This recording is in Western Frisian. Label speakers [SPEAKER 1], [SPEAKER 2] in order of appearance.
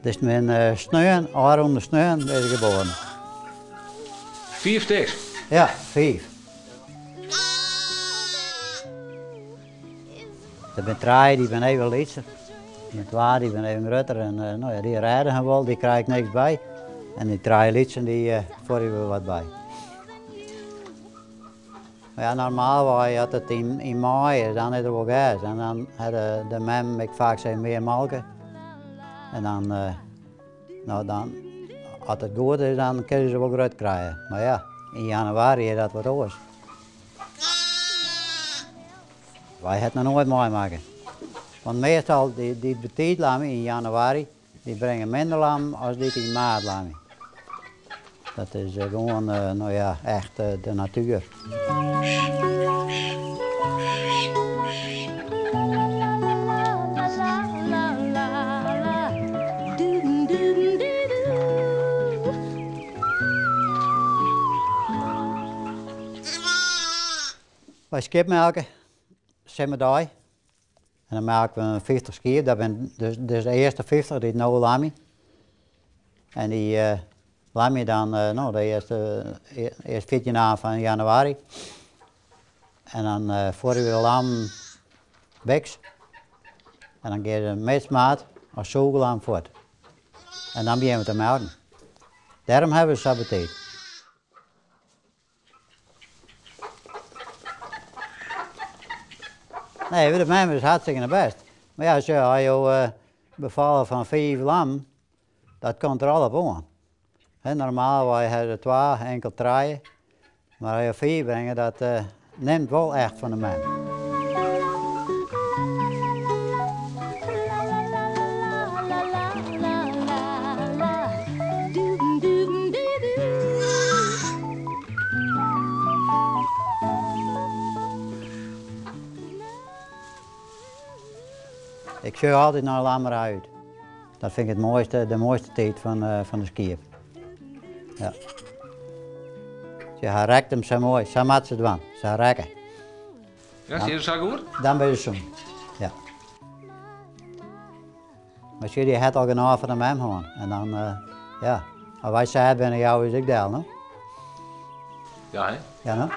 [SPEAKER 1] Dus men sneon, ôfrûne sneon, is er geboren.
[SPEAKER 2] Fiif stiks?
[SPEAKER 1] Ja, fiif. Der binne trije dy binne even lytser. En twa dy binne even grutter en no ja, dy rêde him wol, dy krij ik niks by. En dy trije lytsen dy fuorje we wat by. Mar ja, normaalwei as it yn maaie is, dan is der wol gers. En dan hat de mem ek faak sa mear molke. En dan, no dan, as it goed is, dan kinne se wol grut krije. Mar ja, yn jannewaris is dat wat oars. Wy ha it noch noait meimakke. Want meastal dy't betiid lamme yn jannewaris, Dy bringe minder lam as dy't yn maart lamme. Dat is gewoan, no ja, echt de natuer. Wy skiepmelke, simmerdei. En dan melke we 50 skiep, dat binne dus, dus de earste 50 dy't no lamje. En dy uh, lamje dan uh, no, de earste, earst 14 dagen fan januari. En dan uh, fuorje we de lam wiks. En dan gean se mids maart as sûchlam fuort. En dan begjinne we te melken. Dêrom hawwe we sa betiid. Nee, de mem is hartstikke bêst. Mar ja, sjoch, as jo befalle fan fiif lammen, dat komt der al op oan. Hè, normaalwei ha se twa, inkeld trije. Mar as jo fiif bringe, dat nimt wol echt fan de mem. Ik sjoch altyd nei lammerij út. Dat fyn ik it moaiste, de moaiste tiid fan, fan de skiep. Ja. Se rekt him sa moai, sa moat se dwaan, sa rekke.
[SPEAKER 2] Ja, sis sa goed?
[SPEAKER 1] Dan bin je sûn. Ja. Mar sjoch, dy hat al genôch fan de mem hân. En dan, ja, as wy sêd binne, jouwe we ús ek del, no?
[SPEAKER 2] Ja, hè?
[SPEAKER 1] Ja, no?